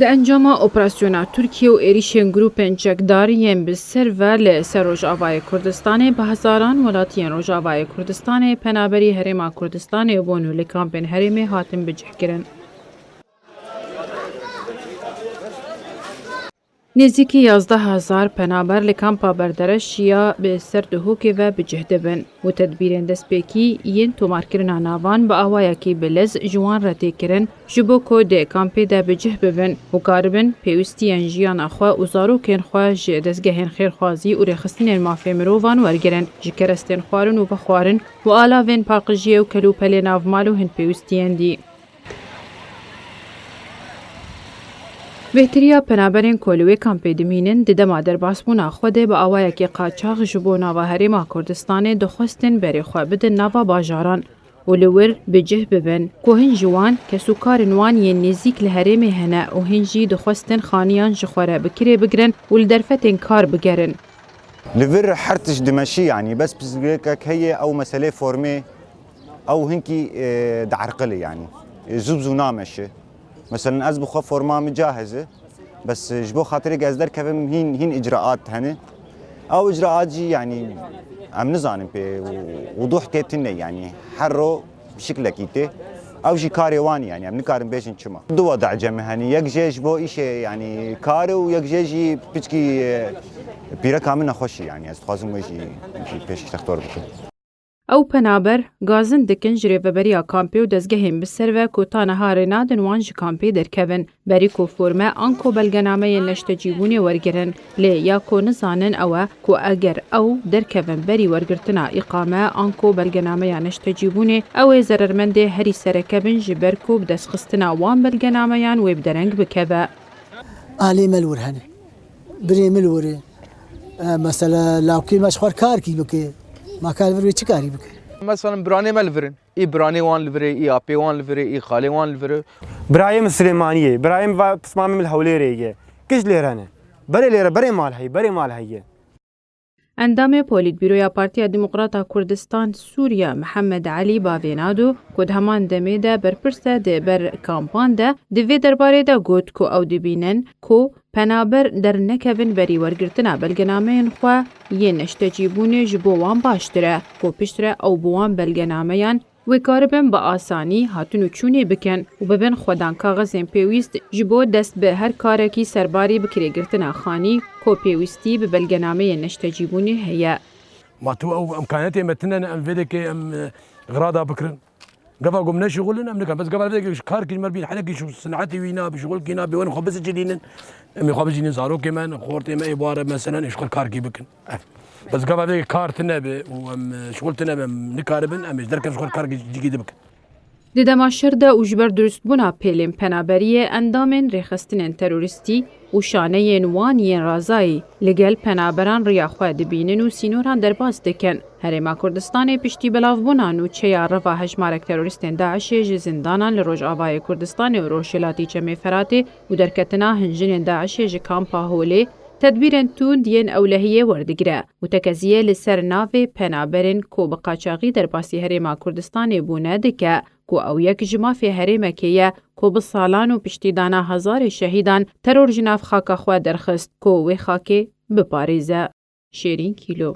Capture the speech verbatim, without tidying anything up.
Di encama operasyona Tirkiye û êrîşên grûpên çekdar yên bi ser ve li ser Rojavayê Kurdistanê, bi hezaran welatiyên Rojavayê Kurdistanê penaberî Herêma Kurdistanê bûn û li kampên herêmê hatin bicihkirin. Nêzîkî yazdeh hezar penaber li kampa Berdereş ya bi ser Duhokê ve bi cih dibin û tedbîrên destpêkî yên tomarkirina navan bi awayekî bi lez ji wan re tê kirin, ji bo ku di kampê de bi cih bibin û karibin pêwîstiyên jiyana xwe û zarokên xwe ji dezgehên xêrxwazî û rêxistinên mafê mirovan wergirin, ji kerestên xwarin û vexwarin û alavên paqijiyê û kelûpelê navmal û hin pêwîstiyên dî. Bêhtiriya penaberên ku li wê kampê dimînin, di dema derbasbûna xwe de bi awayekî qaçax ji bo nava Herêma Kurdistanê dixwestin berê xwe bidin nava bajaran û li wir bi cih bibin ku hin ji wan kesûkarên wan yên nêzîk li herêmê hene û hin jî dixwestin xaniyan ji xwe re bi kirê bigirin û li derfetên kar bigerin. Li vir her tişt dimeşî, yanî bes pirsgirêkek heye, ew meselê formê, ew hinkî, e, dierqilî, yanî, e, zû bi zû nameşi. Meselen, ez bi xwe forma min cahiz e, bes, e, ji bo xatirê ez derkevim hîn, hîn icraat hene. Ew icraat jî, yanî, em nizanin pê, û, wuduh tê tune, yanî, her ro bi şiklekî tê. Ew jî karê wan e, yanî, em nikarin bêjin çima. Du wada cem hene, yek jê ji bo îşê, yanî, kar e û yek jê jî piçkî, e, pîreka min nexweş e, yanî, ez dixwazim wê jî pêşkêşdextor bikim. Ew penaber gazin dikin ji rêveberiya kampê û dezgehên bi ser ve ku ta niha rê nadin wan ji kampê derkevin, berî ku forme anko belgenameyên neştecîbûnê wergirin. Lê ya ku nizanin ew e ku eger ew derkevin berî wergirtina îqame anko belgenameya neştecîbûnê, ew ê zerermendê herî sereke bin, ji ber ku bi destxistina wan belgenameyan wê bi dereng bikeve. Alê me li wir hene. Birê min li wir e. E, mesela, lawkê me ji xwe karkî bike. Ma ka li vir wê çi karî bike? Mesela, biranê me li vir in. Î biranê wan li vir e, î apê wan li vir e, î xalê wan li vir e. Birayê min Silêmaniyê, birayê min va pismamê min li Hewlêrê ye. Giş lêre ne. Berê lêre, berê mal heye, berê mal heye. Endamê Polîtbîroya Partiya Demokrata Kurdistan Sûriye Mihemed Elî bavê Nado, ku di heman demê de berpirs e di ber kampan de, di vê derbarê de got ku ew dibînin ku penaber dernekevin berî wergirtina belgenameyên xwe yên neştecîbûnê ji bo wan baştir e, ku piştre ew bi wan belgenameyan wê karibin bi asanî hatin û çûnê bikin û bibin xwedan kaxizên pêwîst ji bo dest bi her karekî serbarî bi kirêgirtina xanî ku pêwîstî bi belgenameyên neştecîbûnê heye. Ma tu ew imkaniyetê me tine ne, em vê dekê em, e, xirada bikirin. Gava gom ne şixulin em nikan. Bes gava vê dekê kar kî mer bîn helekî şu sinetî wî na, bi şixul kî na, bi wen xwe bizicilînin. Em ê xwe bizînin zarokê me, xortê me ê bare meselen ê şixul kar kî bikin. Ev. Bes gava vê kar tine be û em, e, şixul tine be, em nikaribin, em ê ji derkevin şixul kar cîkî dibikin. Di dema şer de û ji ber durustbûna pêlên penaberiyê, endamên rêxistinên terorîstî û şaneyên wan yên razayî li gel penaberan riya xwe dibînin û sînoran derbas dikin. Herêma Kurdistanê piştî belavbûna nûçeya reva hejmarek terorîstên DAIŞê ji zindanan li Rojavayê Kurdistanê û Rojhilatî Çemê Feratê û derketina hin jinên DAIŞê ji kampa Holê, tedbîrên tund yên ewlehiyê werdigire û tekeziyê li ser navê penaberên ku bi qaçaxî derbasî Herêma Kurdistanê bûne dike, ku ew yek ji mafê herêmekê ye ku bi salan û piştîdana hezarê şehîdan teror ji nav xaka xwe derxist ku wê xakê biparêze. Şêrîn Kîlo.